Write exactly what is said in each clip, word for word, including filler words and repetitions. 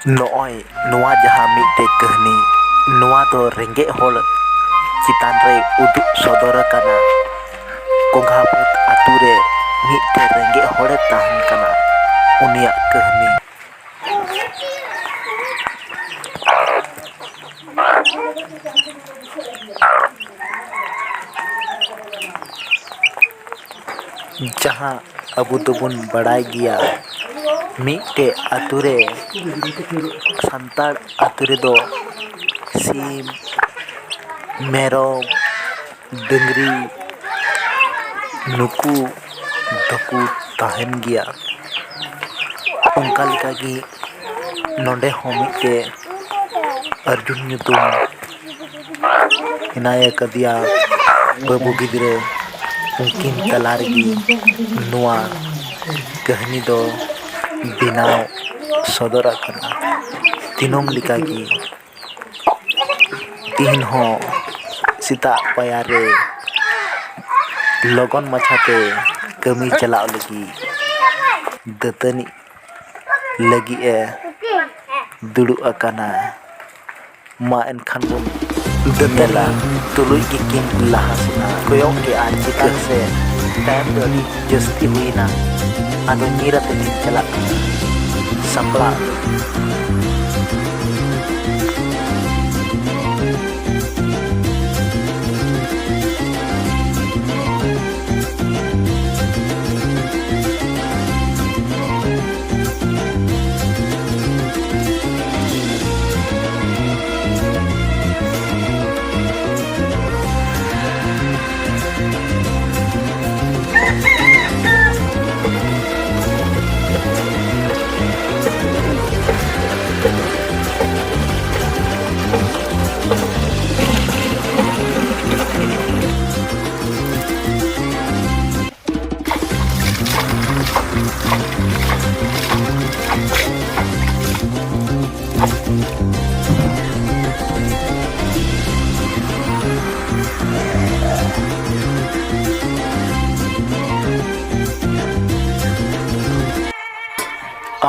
ᱱᱚᱜᱼᱚᱭ ᱱᱚᱣᱟ ᱡᱟᱦᱟᱸ ᱢᱤᱫᱴᱮᱡ ᱠᱟᱹᱦᱱᱤ, ᱱᱚᱣᱟ ᱫᱚ ᱨᱮᱸᱜᱮᱡ ᱦᱚᱲ ᱪᱮᱛᱟᱱ ᱨᱮ ᱩᱫᱩᱜ ᱥᱚᱫᱚᱨ ᱟᱠᱟᱱᱟ᱾ ᱠᱚᱸᱜᱷᱟᱵᱟᱹᱫᱽ ᱟᱛᱳ ᱨᱮ ᱢᱤᱫᱴᱮᱡ ᱨᱮᱸᱜᱮᱡ ᱦᱚᱲᱮ ᱛᱟᱦᱮᱱ ᱠᱟᱱᱟ, ᱩᱱᱤᱭᱟᱜ ᱠᱟᱹᱦᱱᱤ᱾ ᱡᱟᱦᱟᱸ ᱟᱵᱚ ᱫᱚᱵᱚᱱ ᱵᱟᱲᱟᱭ ᱜᱮᱭᱟ, ᱢᱤᱫᱴᱮᱡ ᱟᱛᱳ ᱨᱮ, ᱥᱟᱱᱛᱟᱲ ᱟᱛᱳ ᱨᱮᱫᱚ ᱥᱤᱢ, ᱢᱮᱨᱚᱢ, ᱰᱟᱹᱝᱨᱤ, ᱱᱩᱠᱩ ᱫᱚᱠᱚ ᱛᱟᱦᱮᱱ ᱜᱮᱭᱟ᱾ ᱚᱱᱠᱟ ᱞᱮᱠᱟᱜᱮ ᱱᱚᱰᱮ ᱦᱚᱸ ᱢᱤᱫᱴᱮᱡ ᱚᱨᱡᱩᱱ ᱧᱩᱛᱩᱢ ᱦᱮᱱᱟᱭ ᱟᱠᱟᱫᱮᱭᱟ ᱵᱟᱹᱵᱩ ᱜᱤᱫᱽᱨᱟᱹ, ᱩᱱᱠᱤᱱ ᱛᱟᱞᱟ ᱨᱮᱜᱮ ᱱᱚᱣᱟ ᱠᱟᱹᱦᱱᱤ ᱫᱚ ᱵᱮᱱᱟᱣ ᱥᱚᱫᱚᱨ ᱟᱠᱟᱱᱟ᱾ ᱫᱤᱱᱟᱹᱢ ᱞᱮᱠᱟᱜᱮ ᱛᱤᱦᱤᱧ ᱦᱚᱸ ᱥᱮᱛᱟᱜ ᱯᱟᱭᱟᱨ ᱨᱮ ᱞᱚᱜᱚᱱ ᱢᱟᱪᱷᱟᱛᱮ ᱠᱟᱹᱢᱤ ᱪᱟᱞᱟᱜ ᱞᱟᱹᱜᱤᱫ ᱫᱟᱹᱛᱟᱹᱱᱤ ᱞᱟᱹᱜᱤᱫ ᱮ ᱫᱩᱲᱩᱵ ᱟᱠᱟᱱᱟ᱾ ᱢᱟ ᱮᱱᱠᱷᱟᱱ ᱵᱚᱱ ᱫᱟᱹᱛᱟᱹᱱᱤ ᱧᱮᱞᱟ᱾ ᱛᱩᱞᱩᱡ ᱜᱮᱠᱤᱱ ᱞᱟᱦᱟ ᱥᱮᱱᱟ᱾ ᱠᱚᱭᱚᱜ ᱠᱮᱜᱼᱟ ᱪᱮᱛᱟᱱ ᱥᱮᱫ, ᱴᱟᱭᱤᱢ ᱫᱚ ᱟᱹᱰᱤ ᱡᱟᱹᱥᱛᱤ ᱦᱩᱭᱱᱟ᱾ ᱟᱫᱚ ᱧᱤᱨ ᱟᱛᱮ ᱠᱤᱱ ᱪᱟᱞᱟᱜ ᱠᱟᱱᱟ᱾ ᱥᱟᱯᱲᱟᱣ᱾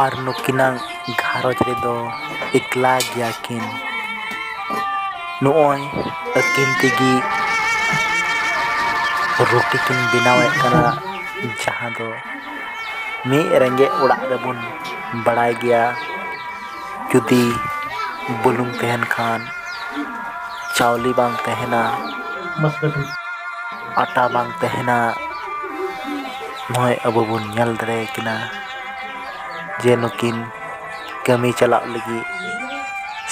ᱟᱨ ᱱᱩᱠᱤᱱᱟᱜ ᱜᱷᱟᱨᱚᱸᱡᱽ ᱨᱮᱫᱚ ᱮᱠᱞᱟ ᱜᱮᱭᱟ ᱠᱤᱱ᱾ ᱱᱚᱜᱼᱚᱭ ᱟᱹᱠᱤᱱ ᱛᱮᱜᱮ ᱨᱩᱴᱤ ᱠᱤᱱ ᱵᱮᱱᱟᱣᱮᱫ ᱠᱟᱱᱟ, ᱡᱟᱦᱟᱸ ᱫᱚ ᱢᱤᱫ ᱨᱮᱸᱜᱮᱡ ᱚᱲᱟᱜ ᱨᱮᱵᱚᱱ ᱵᱟᱲᱟᱭ ᱜᱮᱭᱟ, ᱡᱩᱫᱤ ᱵᱩᱞᱩᱝ ᱛᱟᱦᱮᱱ ᱠᱷᱟᱱ, ᱪᱟᱣᱞᱮ ᱵᱟᱝ ᱛᱟᱦᱮᱱᱟ, ᱟᱴᱟ ᱵᱟᱝ ᱛᱟᱦᱮᱱᱟ, ᱱᱚᱜᱼᱚᱭ ᱟᱵᱚ ᱵᱚᱱ ᱧᱮᱞ ᱫᱟᱲᱮᱭᱟᱠᱤᱱᱟ ᱡᱮ ᱱᱩᱠᱤᱱ ᱠᱟᱹᱢᱤ ᱪᱟᱞᱟᱜ ᱞᱟᱹᱜᱤᱫ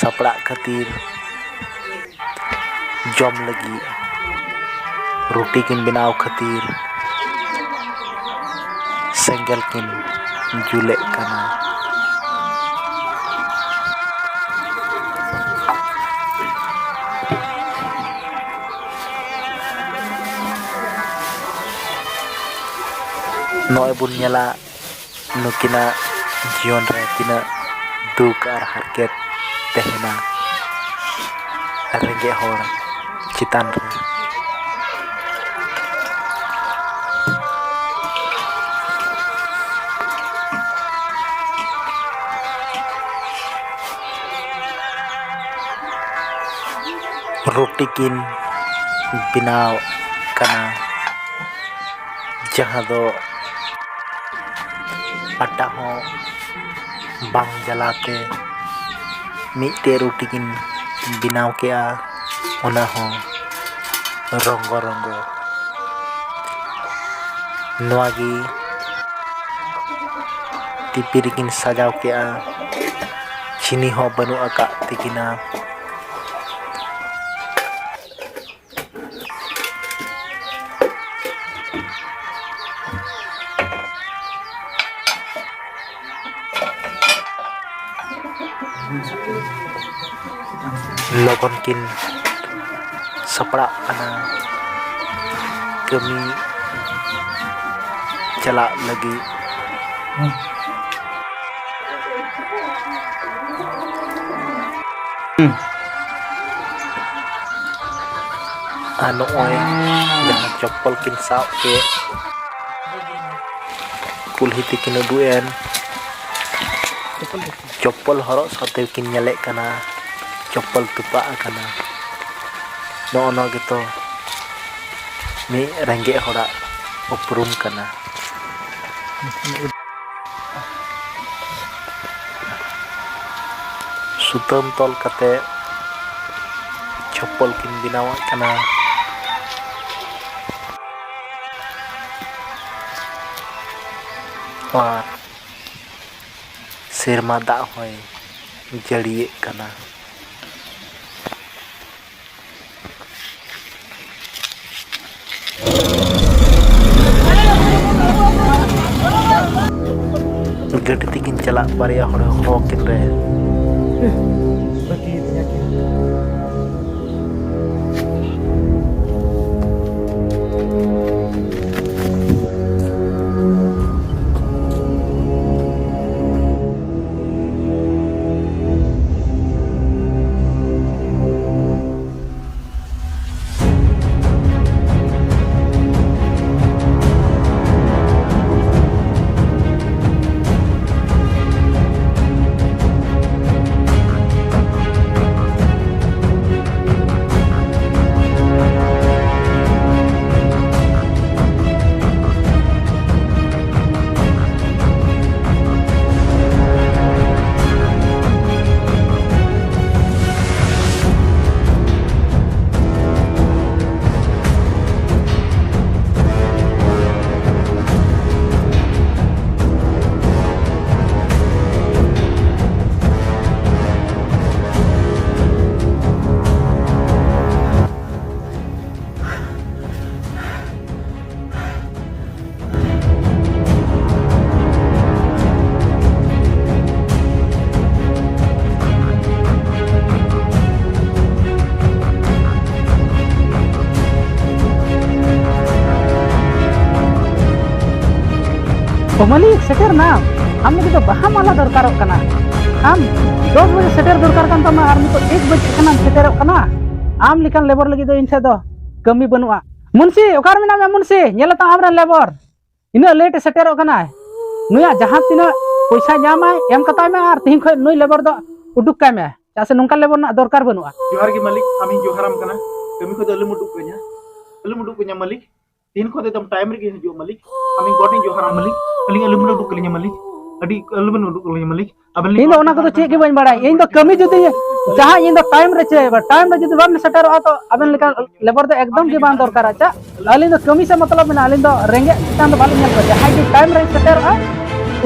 ᱥᱟᱯᱲᱟᱜ ᱠᱷᱟᱹᱛᱤᱨ, ᱡᱚᱢ ᱞᱟᱹᱜᱤᱫ ᱨᱩᱴᱤ ᱠᱤᱱ ᱵᱮᱱᱟᱣ ᱠᱷᱟᱹᱛᱤᱨ ᱥᱮᱸᱜᱮᱞ ᱠᱤᱱ ᱡᱩᱞᱮᱫ ᱠᱟᱱᱟ᱾ ᱱᱚᱜᱼᱚᱭ ᱵᱚᱱ ᱧᱮᱞᱟ, ᱱᱩᱠᱤᱱᱟᱜ ᱡᱤᱭᱚᱱ ᱨᱮ ᱛᱤᱱᱟᱹᱜ ᱫᱩᱠ ᱟᱨ ᱦᱟᱨᱠᱮᱛ ᱛᱟᱦᱮᱱᱟ ᱨᱮᱸᱜᱮᱡ ᱦᱚᱲ ᱪᱮᱛᱟᱱ ᱨᱮ᱾ ᱨᱩᱴᱤ ᱠᱤᱱ ᱵᱮᱱᱟᱣ ᱠᱟᱱᱟ, ᱡᱟᱦᱟᱸ ᱫᱚ ᱟᱴᱟ ᱦᱚᱸ ᱵᱟᱝ ᱡᱟᱞᱟᱛᱮ ᱢᱤᱫᱴᱮᱡ ᱨᱩᱴᱤ ᱠᱤᱱ ᱵᱮᱱᱟᱣ ᱠᱮᱜᱼᱟ, ᱚᱱᱟ ᱦᱚᱸ ᱨᱚᱝᱜᱚ ᱨᱚᱝᱜᱚ᱾ ᱱᱚᱣᱟ ᱜᱮ ᱴᱤᱯᱤ ᱨᱮᱠᱤᱱ ᱥᱟᱡᱟᱣ ᱠᱮᱜᱼᱟ, ᱪᱤᱱᱤ ᱦᱚᱸ ᱵᱟᱹᱱᱩᱜ ᱟᱠᱟᱫ ᱛᱟᱹᱠᱤᱱᱟ᱾ ᱞᱚᱜᱚᱱ ᱠᱤᱱ ᱥᱟᱯᱲᱟᱜ ᱠᱟᱱᱟ ᱠᱟᱹᱢᱤ ᱪᱟᱞᱟᱜ ᱞᱟᱹᱜᱤᱫ᱾ ᱟᱨ ᱱᱚᱜᱼᱚᱭ ᱡᱟᱦᱟᱸ ᱪᱚᱯᱯᱚᱞ ᱠᱤᱱ ᱥᱟᱵ ᱠᱮᱫ, ᱠᱩᱞᱦᱤ ᱛᱮᱠᱤᱱ ᱩᱰᱩᱠ ᱮᱱ, ᱪᱚᱯᱯᱚᱞ ᱦᱚᱨᱚᱜ ᱥᱟᱶᱛᱮ ᱠᱤᱱ ᱧᱮᱞᱮᱫ ᱠᱟᱱᱟ, ᱪᱚᱯᱯᱚᱞ ᱛᱚᱯᱟᱜ ᱟᱠᱟᱱᱟ᱾ ᱱᱚᱜᱼᱚ ᱱᱚᱣᱟ ᱜᱮᱛᱚ ᱢᱤᱫ ᱨᱮᱸᱜᱮᱡ ᱦᱚᱲᱟᱜ ᱩᱯᱨᱩᱢ ᱠᱟᱱᱟ᱾ ᱥᱩᱛᱟᱹᱢ ᱛᱚᱞ ᱠᱟᱛᱮ ᱪᱚᱯᱯᱚᱞ ᱠᱤᱱ ᱵᱮᱱᱟᱣᱮᱫ ᱠᱟᱱᱟ᱾ ᱟᱨ ᱥᱮᱨᱢᱟ ᱫᱟᱜ ᱦᱚᱸᱭ ᱡᱟᱹᱲᱤᱭᱮᱫ ᱠᱟᱱᱟ᱾ ᱜᱟᱹᱰᱤ ᱛᱮᱠᱤᱱ ᱪᱟᱞᱟᱜ, ᱵᱟᱨᱭᱟ ᱦᱚᱲ ᱦᱚᱦᱚ ᱟᱹᱠᱤᱱ ᱨᱮ᱾ ᱳ ᱢᱟᱹᱞᱤᱠ, ᱥᱮᱴᱮᱨ ᱱᱟᱢ᱾ ᱟᱢ ᱞᱟᱹᱜᱤᱫ ᱫᱚ ᱵᱟᱦᱟ ᱢᱟᱞᱟ ᱫᱚᱨᱠᱟᱨᱚᱜ ᱠᱟᱱᱟ᱾ ᱟᱢ ᱫᱚᱥ ᱵᱟᱡᱮ ᱥᱮᱴᱮᱨ ᱫᱚᱨᱠᱟᱨ ᱠᱟᱱ ᱛᱟᱢᱟ ᱟᱨ ᱱᱤᱛᱚᱜ ᱮᱠ ᱵᱟᱡᱮ ᱠᱷᱟᱱᱮᱢ ᱥᱮᱴᱮᱨᱚᱜ ᱠᱟᱱᱟ᱾ ᱟᱢ ᱞᱮᱠᱟᱱ ᱞᱮᱵᱚᱨ ᱞᱟᱹᱜᱤᱫ ᱫᱚ ᱤᱧ ᱴᱷᱮᱱ ᱫᱚ ᱠᱟᱹᱢᱤ ᱵᱟᱹᱱᱩᱜᱼᱟ᱾ ᱢᱩᱱᱥᱤ, ᱚᱠᱟᱨᱮ ᱢᱮᱱᱟᱜ ᱢᱮᱭᱟ ᱢᱩᱱᱥᱤ? ᱧᱮᱞᱮ ᱛᱟᱢ ᱟᱢᱨᱮᱱ ᱞᱮᱵᱚᱨ᱾ ᱤᱱᱟᱹᱜ ᱞᱮᱴ ᱮ ᱥᱮᱴᱮᱨᱚᱜ ᱠᱟᱱᱟᱭ᱾ ᱱᱩᱭᱟᱜ ᱡᱟᱦᱟᱸ ᱛᱤᱱᱟᱹᱜ ᱯᱚᱭᱥᱟ ᱧᱟᱢᱟᱭ, ᱮᱢ ᱠᱟᱛᱟᱭ ᱢᱮ, ᱟᱨ ᱛᱮᱦᱮᱧ ᱠᱷᱚᱱ ᱱᱩᱭ ᱞᱮᱵᱚᱨ ᱫᱚ ᱩᱰᱩᱠ ᱠᱟᱭ ᱢᱮ, ᱪᱮᱫᱟᱜ ᱥᱮ ᱱᱚᱝᱠᱟᱱ ᱞᱮᱵᱚᱨ ᱨᱮᱱᱟᱜ ᱫᱚᱨᱠᱟᱨ ᱵᱟᱹᱱᱩᱜᱼᱟ᱾ ᱡᱚᱦᱟᱨ ᱜᱮ ᱢᱟᱹᱞᱤᱠ, ᱟᱢᱤᱧ ᱡᱚᱦᱟᱨᱟᱢ ᱠᱟᱱᱟ, ᱠᱟᱹᱢᱤ ᱠᱷᱚᱱ ᱫᱚ ᱟᱞᱚᱢ ᱩᱰᱩᱠ ᱠᱟᱹᱧᱟ, ᱟᱞᱚᱢ ᱩᱰᱩᱠ ᱠᱟᱹᱧᱟ ᱢᱟᱹᱞᱤᱠ, ᱛᱮᱦᱮᱧ ᱠᱷᱚᱱ ᱫᱚ ᱮᱠᱫᱚᱢ ᱴᱟᱭᱤᱢ ᱨᱮᱜᱮ ᱦᱤᱡᱩᱜᱼᱟ ᱢᱟᱹᱞᱤᱠ, ᱟᱢᱤᱧ ᱜᱚᱰ ᱤᱧ ᱡᱚᱦᱟᱨᱟᱢ ᱢᱟᱹᱞᱤᱠ, ᱟᱹᱞᱤᱧ ᱟᱞᱚᱢ ᱩᱰᱩᱠ ᱠᱟᱹᱞᱤᱧᱟ ᱢᱟᱹᱞᱤᱠ, ᱟᱹᱰᱤ ᱟᱞᱚᱵᱮᱱ ᱩᱰᱩᱠ ᱠᱟᱹᱞᱤᱧᱟ ᱢᱟᱹᱞᱤᱠ᱾ ᱟᱵᱮᱱ ᱤᱧ ᱫᱚ ᱚᱱᱟ ᱠᱚᱫᱚ ᱪᱮᱫ ᱜᱮ ᱵᱟᱹᱧ ᱵᱟᱲᱟᱭᱟ᱾ ᱤᱧ ᱫᱚ ᱠᱟᱹᱢᱤ ᱡᱩᱫᱤ ᱡᱟᱦᱟᱸ ᱤᱧ ᱫᱚ ᱴᱟᱭᱤᱢ ᱨᱮ ᱪᱮᱫ, ᱴᱟᱭᱤᱢ ᱨᱮ ᱡᱩᱫᱤ ᱵᱟᱢ ᱥᱮᱴᱮᱨᱚᱜᱼᱟ, ᱛᱚ ᱟᱵᱮᱱ ᱞᱮᱠᱟ ᱞᱮᱵᱚᱨ ᱫᱚ ᱮᱠᱫᱚᱢ ᱜᱮ ᱵᱟᱝ ᱫᱚᱨᱠᱟᱨᱟ᱾ ᱪᱟ, ᱟᱹᱞᱤᱧ ᱫᱚ ᱠᱟᱹᱢᱤ ᱥᱮ ᱢᱚᱛᱞᱚᱵ ᱢᱮᱱᱟᱜᱼᱟ, ᱟᱹᱞᱤᱧ ᱫᱚ ᱨᱮᱸᱜᱮᱡ ᱪᱮᱛᱟᱱ ᱫᱚ ᱵᱟᱞᱤᱧ ᱧᱮᱞ ᱠᱚᱣᱟ᱾ ᱡᱟᱦᱟᱸᱭ ᱜᱮ ᱴᱟᱭᱤᱢ ᱨᱮ ᱥᱮᱴᱮᱨᱚᱜᱼᱟ,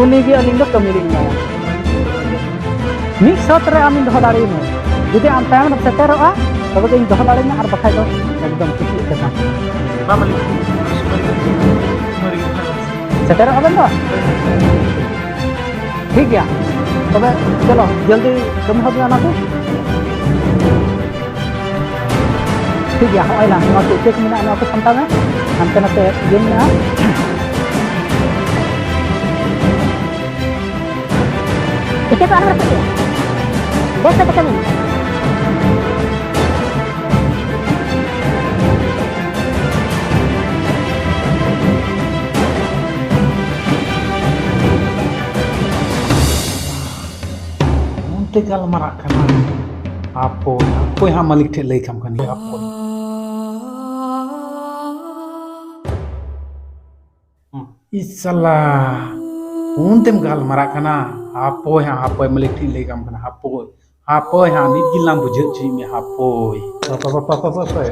ᱩᱱᱤ ᱜᱮ ᱟᱹᱞᱤᱧ ᱫᱚ ᱠᱟᱹᱢᱤ ᱞᱤᱧ ᱮᱢᱟᱭᱟ᱾ ᱢᱤᱫ ᱥᱚᱛ ᱨᱮ ᱟᱢᱤᱧ ᱫᱚᱦᱚ ᱫᱟᱲᱮᱭᱟᱢᱟ᱾ ᱡᱩᱫᱤ ᱟᱢ ᱴᱟᱭᱤᱢ ᱨᱮᱢ ᱥᱮᱴᱮᱨᱚᱜᱼᱟ, ᱛᱚᱵᱮ ᱜᱮ ᱤᱧ ᱫᱚᱦᱚ ᱫᱟᱲᱮᱭᱟᱢᱟ, ᱟᱨ ᱵᱟᱠᱷᱟᱡ ᱫᱚ ᱮᱠᱫᱚᱢ ᱪᱩᱴᱤ ᱩᱛᱟᱹᱨ ᱠᱟᱱ ᱛᱟᱢᱟ᱾ ᱵᱟᱝ ᱢᱟᱹᱞᱤᱠ, ᱥᱩᱯᱟᱨᱤ, ᱥᱩᱯᱟᱨᱤ᱾ ᱥᱮᱴᱮᱨᱚᱜ ᱟᱵᱮᱱ ᱛᱚ? ᱴᱷᱤᱠ ᱜᱮᱭᱟ, ᱛᱚᱵᱮ ᱪᱚᱞᱚ ᱡᱚᱞᱫᱤ ᱠᱟᱹᱢᱤ ᱦᱚᱫ ᱢᱮ ᱚᱱᱟ ᱠᱚ᱾ ᱴᱷᱤᱠ ᱜᱮᱭᱟ, ᱦᱚᱸᱜᱼᱚᱭ ᱱᱟ ᱱᱚᱣᱟ ᱠᱚ ᱪᱮᱠ ᱢᱮᱱᱟᱜᱼᱟ, ᱱᱚᱣᱟ ᱠᱚ ᱥᱟᱢᱴᱟᱣ ᱢᱮ, ᱦᱟᱱᱛᱮ ᱱᱟᱛᱮ ᱤᱭᱟᱹ ᱢᱮᱱᱟᱜᱼᱟ᱾ ᱤᱠᱟᱹ ᱫᱚ ᱟᱞᱚᱢ ᱨᱟᱹᱯᱩᱫ ᱜᱮᱭᱟ, ᱵᱮᱥ ᱛᱮ ᱠᱟᱹᱢᱤ ᱢᱮ᱾ ᱚᱱᱛᱮ ᱜᱟᱞᱢᱟᱨᱟᱜ ᱠᱟᱱᱟ᱾ ᱦᱟᱯᱳᱭ, ᱦᱟᱯᱳᱭ ᱦᱟᱸᱜ ᱢᱟᱹᱞᱤᱠ ᱴᱷᱮᱡ ᱞᱟᱹᱭ ᱠᱟᱢ ᱠᱟᱹᱱᱟᱹᱧ, ᱦᱟᱯᱳᱭ᱾ ᱤᱥ ᱥᱟᱞᱟ, ᱚᱱᱛᱮᱢ ᱜᱟᱞᱢᱟᱨᱟᱜ ᱠᱟᱱᱟ᱾ ᱦᱟᱯᱳᱭ ᱦᱟᱸᱜ, ᱦᱟᱯᱳᱭ, ᱢᱟᱹᱞᱤᱠ ᱴᱷᱮᱡ ᱤᱧ ᱞᱟᱹᱭ ᱠᱟᱢ ᱠᱟᱱᱟ, ᱦᱟᱯᱳᱭ᱾ ᱦᱟᱯᱳᱭ ᱦᱟᱸᱜ, ᱱᱤᱛ ᱜᱮ ᱞᱟᱝ ᱵᱩᱡᱷᱟᱹᱣ ᱦᱚᱪᱚᱭᱮᱫ ᱢᱮᱭᱟ, ᱦᱟᱯᱳᱭ᱾ ᱦᱟᱯᱳᱭ, ᱦᱟᱯᱳᱭ, ᱦᱟᱯᱳᱭ, ᱦᱟᱯᱳᱭ᱾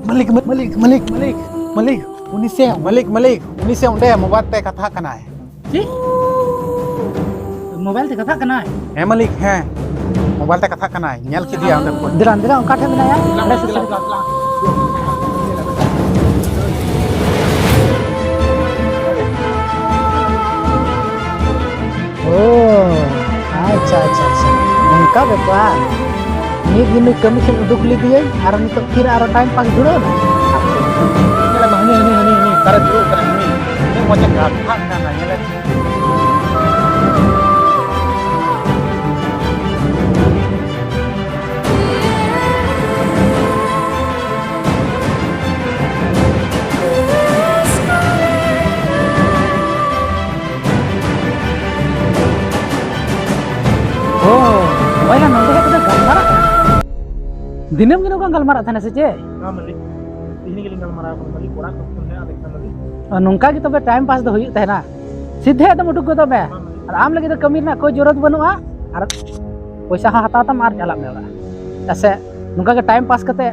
ᱢᱟᱹᱞᱤᱠ, ᱢᱟᱹᱞᱤᱠ, ᱢᱟᱹᱞᱤᱠ, ᱢᱟᱹᱞᱤᱠ, ᱢᱟᱹᱞᱤᱠ, ᱩᱱᱤ ᱥᱮ, ᱢᱟᱹᱞᱤᱠ, ᱢᱟᱹᱞᱤᱠ, ᱩᱱᱤ ᱥᱮ ᱚᱸᱰᱮ ᱢᱳᱵᱟᱭᱤᱞ ᱛᱮ ᱠᱟᱛᱷᱟᱜ ᱠᱟᱱᱟᱭ᱾ ᱪᱮᱫ? ᱢᱳᱵᱟᱭᱤᱞ ᱛᱮ ᱠᱟᱛᱷᱟᱜ ᱠᱟᱱᱟᱭ? ᱦᱮᱸ ᱢᱟᱹᱞᱤᱠ, ᱦᱮᱸ, ᱢᱳᱵᱟᱭᱤᱞ ᱛᱮ ᱠᱟᱛᱷᱟᱜ ᱠᱟᱱᱟᱭ, ᱧᱮᱞ ᱠᱮᱫᱮᱭᱟ ᱚᱸᱰᱮ ᱠᱷᱚᱱ᱾ ᱫᱮᱞᱟ, ᱫᱮᱞᱟ, ᱚᱠᱟ ᱴᱷᱮᱱ ᱢᱮᱱᱟᱭᱟ? ᱚᱸᱰᱮ ᱥᱩᱨ ᱥᱩᱨ᱾ ᱳ, ᱟᱪᱪᱷᱟ, ᱟᱪᱪᱷᱟ, ᱟᱪᱪᱷᱟ, ᱚᱱᱠᱟ ᱵᱮᱯᱟᱨ᱾ ᱢᱤᱫ ᱫᱤᱱ ᱱᱩᱭ ᱠᱟᱹᱢᱤ ᱠᱷᱚᱱ ᱩᱰᱩᱠ ᱞᱮᱫᱮᱭᱟᱹᱧ ᱟᱨ ᱱᱤᱛᱚᱜ ᱯᱷᱤᱨ ᱟᱨᱚ ᱴᱟᱭᱤᱢ ᱯᱟᱥ ᱫᱷᱩᱨᱟᱹᱣ ᱮᱱᱟ᱾ ᱧᱮᱞ ᱢᱮ, ᱦᱟᱹᱱᱤ, ᱦᱟᱹᱱᱤ, ᱦᱟᱹᱱᱤ, ᱦᱟᱹᱱᱤ, ᱚᱠᱟᱨᱮ ᱫᱩᱲᱩᱵ ᱠᱟᱱᱟᱭ ᱦᱟᱹᱱᱤ? ᱩᱱᱟᱹᱜ ᱢᱚᱡᱽ ᱮ ᱠᱟᱛᱷᱟᱜ ᱠᱟᱱᱟ, ᱧᱮᱞᱮ ᱢᱮ᱾ ᱫᱤᱱᱟᱹᱢ ᱜᱮ ᱱᱚᱝᱠᱟ ᱜᱟᱞᱢᱟᱨᱟᱜ ᱛᱟᱦᱮᱱᱟ ᱥᱮ ᱪᱮᱫ? ᱦᱮᱸ ᱢᱟᱹᱞᱤᱠ, ᱛᱮᱦᱮᱧ ᱜᱮᱞᱤᱧ ᱜᱟᱞᱢᱟᱨᱟᱣ ᱠᱟᱱᱟ ᱢᱟᱹᱞᱤᱠ, ᱚᱲᱟᱜ ᱠᱷᱚᱱ ᱯᱷᱳᱱ ᱦᱮᱡ ᱟᱞᱮ ᱠᱟᱱᱟ ᱢᱟᱹᱞᱤᱠ᱾ ᱱᱚᱝᱠᱟ ᱜᱮ ᱛᱚᱵᱮ ᱴᱟᱭᱤᱢ ᱯᱟᱥ ᱫᱚ ᱦᱩᱭᱩᱜ ᱛᱟᱦᱮᱱᱟ, ᱥᱤᱫᱷᱟᱹ ᱮᱠᱫᱚᱢ ᱩᱰᱩᱠ ᱜᱚᱫᱚᱜ ᱢᱮ᱾ ᱦᱮᱸ ᱢᱟᱹᱞᱤᱠ᱾ ᱟᱨ ᱟᱢ ᱞᱟᱹᱜᱤᱫ ᱫᱚ ᱠᱟᱹᱢᱤ ᱨᱮᱱᱟᱜ ᱠᱳᱭ ᱡᱚᱨᱩᱨᱟᱛ ᱵᱟᱹᱱᱩᱜᱼᱟ, ᱟᱨ ᱯᱚᱭᱥᱟ ᱦᱚᱸ ᱦᱟᱛᱟᱣ ᱛᱟᱢ ᱟᱨ ᱪᱟᱞᱟᱜ ᱢᱮ ᱚᱲᱟᱜ᱾ ᱪᱮᱫᱟᱜ ᱥᱮ ᱱᱚᱝᱠᱟ ᱜᱮ ᱴᱟᱭᱤᱢ ᱯᱟᱥ ᱠᱟᱛᱮ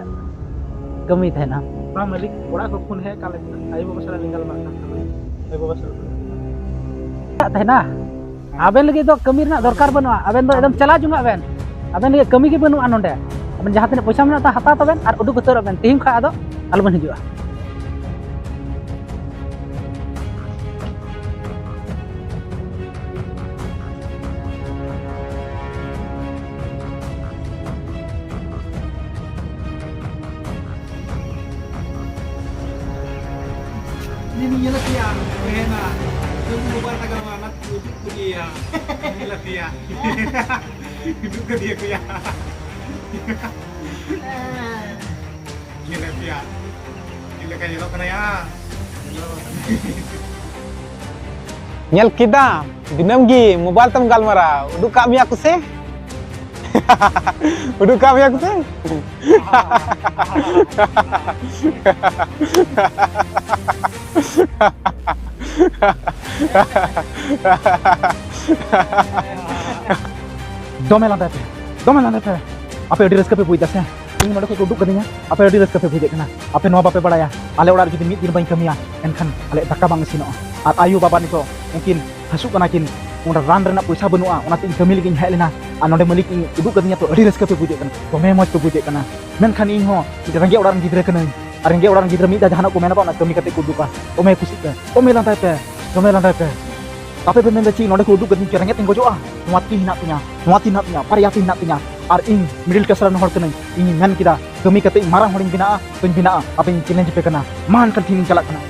ᱠᱟᱹᱢᱤ ᱛᱟᱦᱮᱱᱟ᱾ ᱵᱟᱝ ᱢᱟᱹᱞᱤᱠ, ᱚᱲᱟᱜ ᱠᱷᱚᱱ ᱯᱷᱳᱱ ᱦᱮᱡ ᱟᱠᱟᱫ ᱞᱮ ᱛᱟᱦᱮᱱᱟ, ᱟᱭᱳ ᱵᱟᱵᱟ ᱥᱟᱞᱟᱜ ᱞᱤᱧ ᱜᱟᱞᱢᱟᱨᱟᱜ ᱠᱟᱱ ᱛᱟᱦᱮᱱᱟ, ᱟᱭᱳ ᱵᱟᱵᱟ ᱥᱟᱞᱟᱜ᱾ ᱛᱟᱦᱮᱱᱟ, ᱟᱵᱮᱱ ᱞᱟᱹᱜᱤᱫ ᱫᱚ ᱠᱟᱹᱢᱤ ᱨᱮᱱᱟᱜ ᱫᱚᱨᱠᱟᱨ ᱵᱟᱹᱱᱩᱜᱼᱟ, ᱟᱵᱮᱱ ᱫᱚ ᱮᱠᱫᱚᱢ ᱪᱟᱞᱟᱣ ᱡᱚᱝᱟᱜ ᱵᱮᱱ, ᱟᱵᱮᱱ ᱞᱟᱹᱜᱤᱫ ᱠᱟᱹᱢᱤ ᱜᱮ ᱵᱟᱹᱱᱩᱜᱼᱟ ᱱᱚᱰᱮ᱾ ᱟᱵᱮᱱ ᱡᱟᱦᱟᱸ ᱛᱤᱱᱟᱹᱜ ᱯᱚᱭᱥᱟ ᱢᱮᱱᱟᱜ ᱛᱟ ᱦᱟᱛᱟᱣ ᱛᱟᱵᱮᱱ ᱟᱨ ᱩᱰᱩᱠ ᱩᱛᱟᱹᱨᱚᱜ ᱵᱮᱱ, ᱛᱮᱦᱮᱧ ᱠᱷᱚᱱ ᱟᱫᱚ ᱟᱞᱚᱵᱮᱱ ᱦᱤᱡᱩᱜᱼᱟ᱾ ᱤᱧ ᱧᱮᱞ ᱯᱮᱭᱟ, ᱛᱟᱦᱮᱱᱟ᱾ ᱩᱫᱩᱜ ᱠᱮᱫᱮᱭᱟ᱾ ᱩᱫᱩᱜ ᱠᱮᱫᱮᱭᱟ ᱠᱚᱭᱟ᱾ ᱧᱮᱞ ᱯᱮᱭᱟ᱾ ᱪᱮᱫ ᱞᱮᱠᱟ ᱧᱮᱞᱚᱜ ᱠᱟᱱᱟ ᱭᱟ? ᱧᱮᱞ ᱠᱮᱫᱟᱢ, ᱫᱤᱱᱟᱹᱢ ᱜᱮ ᱢᱳᱵᱟᱭᱤᱞ ᱛᱮᱢ ᱜᱟᱞᱢᱟᱨᱟᱣ, ᱩᱰᱩᱠ ᱠᱟᱜ ᱢᱮᱭᱟ ᱠᱚ ᱥᱮ? ᱩᱰᱩᱠ ᱠᱟᱜ ᱢᱮᱭᱟ ᱠᱚ ᱥᱮ? ᱫᱚᱢᱮ ᱞᱟᱸᱫᱟᱭ ᱯᱮ, ᱫᱚᱢᱮ ᱞᱟᱸᱫᱟᱭ ᱯᱮ᱾ ᱟᱯᱮ ᱟᱹᱰᱤ ᱨᱟᱹᱥᱠᱟᱹ ᱯᱮ ᱵᱩᱡᱽ ᱫᱟ ᱥᱮ? ᱤᱧ ᱱᱚᱰᱮ ᱠᱷᱚᱱ ᱠᱚ ᱩᱰᱩᱠ ᱠᱟᱹᱫᱤᱧᱟ, ᱟᱯᱮ ᱟᱹᱰᱤ ᱨᱟᱹᱥᱠᱟᱹ ᱯᱮ ᱵᱩᱡᱮᱫ ᱠᱟᱱᱟ᱾ ᱟᱯᱮ ᱱᱚᱣᱟ ᱵᱟᱯᱮ ᱵᱟᱲᱟᱭᱟ, ᱟᱞᱮ ᱚᱲᱟᱜ ᱨᱮ ᱡᱩᱫᱤ ᱢᱤᱫ ᱫᱤᱱ ᱵᱟᱹᱧ ᱠᱟᱹᱢᱤᱭᱟ, ᱮᱱᱠᱷᱟᱱ ᱟᱞᱮᱭᱟᱜ ᱫᱟᱠᱟ ᱵᱟᱝ ᱤᱥᱤᱱᱚᱜᱼᱟ᱾ ᱟᱨ ᱟᱭᱳ ᱵᱟᱵᱟ ᱱᱤᱛᱚᱜ ᱩᱱᱠᱤᱱ ᱦᱟᱹᱥᱩᱜ ᱠᱟᱱᱟ ᱠᱤᱱ, ᱚᱸᱰᱮ ᱨᱟᱱ ᱨᱮᱱᱟᱜ ᱯᱚᱭᱥᱟ ᱵᱟᱹᱱᱩᱜᱼᱟ, ᱚᱱᱟᱛᱮ ᱤᱧ ᱠᱟᱹᱢᱤ ᱞᱟᱹᱜᱤᱫ ᱤᱧ ᱦᱮᱡ ᱞᱮᱱᱟ᱾ ᱟᱨ ᱱᱚᱰᱮ ᱢᱟᱹᱞᱤᱠ ᱤᱧ ᱩᱫᱩᱜ ᱠᱟᱹᱫᱤᱧᱟ ᱛᱚ, ᱟᱹᱰᱤ ᱨᱟᱹᱥᱠᱟᱹ ᱯᱮ ᱵᱩᱡᱮᱫ ᱠᱟᱱᱟ, ᱫᱚᱢᱮ ᱢᱚᱡᱽ ᱯᱮ ᱵᱩᱡᱮᱫ ᱠᱟᱱᱟ᱾ ᱢᱮᱱᱠᱷᱟᱱ ᱤᱧ ᱦᱚᱸ ᱢᱤᱫᱴᱮᱱ ᱨᱮᱸᱜᱮᱡ ᱚᱲᱟᱜ ᱨᱮᱱ ᱜᱤᱫᱽᱨᱟᱹ ᱠᱟᱹᱱᱟᱹᱧ, ᱟᱨ ᱨᱮᱸᱜᱮᱡ ᱚᱲᱟᱜ ᱨᱮᱱ ᱜᱤᱫᱽᱨᱟᱹ ᱢᱤᱫ ᱫᱷᱟᱣ ᱡᱟᱦᱟᱱᱟᱜ ᱠᱚ ᱢᱮᱱᱟ ᱵᱟᱝ, ᱚᱱᱟ ᱠᱟᱹᱢᱤ ᱠᱟᱛᱮ ᱠᱚ ᱩᱫᱩᱜᱟ᱾ ᱫᱚᱢᱮ ᱠᱩᱥᱤᱜ ᱯᱮ, ᱫᱚᱢᱮ ᱞᱟᱸᱫᱟᱭ ᱯᱮ, ᱫᱚᱢᱮ ᱞᱟᱸᱫᱟᱭ ᱯᱮ᱾ ᱟᱯᱮ ᱯᱮ ᱢᱮᱱᱫᱟ ᱪᱮᱫ, ᱱᱚᱰᱮ ᱠᱚ ᱩᱫᱩᱜ ᱠᱟᱹᱫᱤᱧ ᱛᱮ ᱨᱮᱸᱜᱮᱡ ᱛᱤᱧ ᱜᱚᱡᱚᱜᱼᱟ? ᱱᱚᱣᱟ ᱛᱤ ᱦᱮᱱᱟᱜ ᱛᱤᱧᱟ, ᱱᱚᱣᱟ ᱛᱤ ᱦᱮᱱᱟᱜ ᱛᱤᱧᱟ, ᱵᱟᱨᱭᱟ ᱛᱤ ᱦᱮᱱᱟᱜ ᱛᱤᱧᱟ᱾ ᱟᱨ ᱤᱧ ᱢᱤᱰᱤᱞ ᱠᱞᱟᱥ ᱨᱮᱱ ᱦᱚᱲ ᱠᱟᱹᱱᱟᱹᱧ, ᱤᱧᱤᱧ ᱢᱮᱱ ᱠᱮᱫᱟ ᱠᱟᱹᱢᱤ ᱠᱟᱛᱮ ᱤᱧ ᱢᱟᱨᱟᱝ ᱦᱚᱲᱤᱧ ᱵᱮᱱᱟᱜᱼᱟ, ᱛᱚᱧ ᱵᱮᱱᱟᱜᱼᱟ᱾ ᱟᱯᱮᱧ ᱪᱮᱞᱮᱧᱡᱽ ᱯᱮ ᱠᱟᱱᱟ, ᱢᱟ ᱮᱱᱠᱷᱟᱱ ᱛᱤᱦᱤᱧ ᱤᱧ ᱪᱟᱞᱟᱜ ᱠᱟᱱᱟ᱾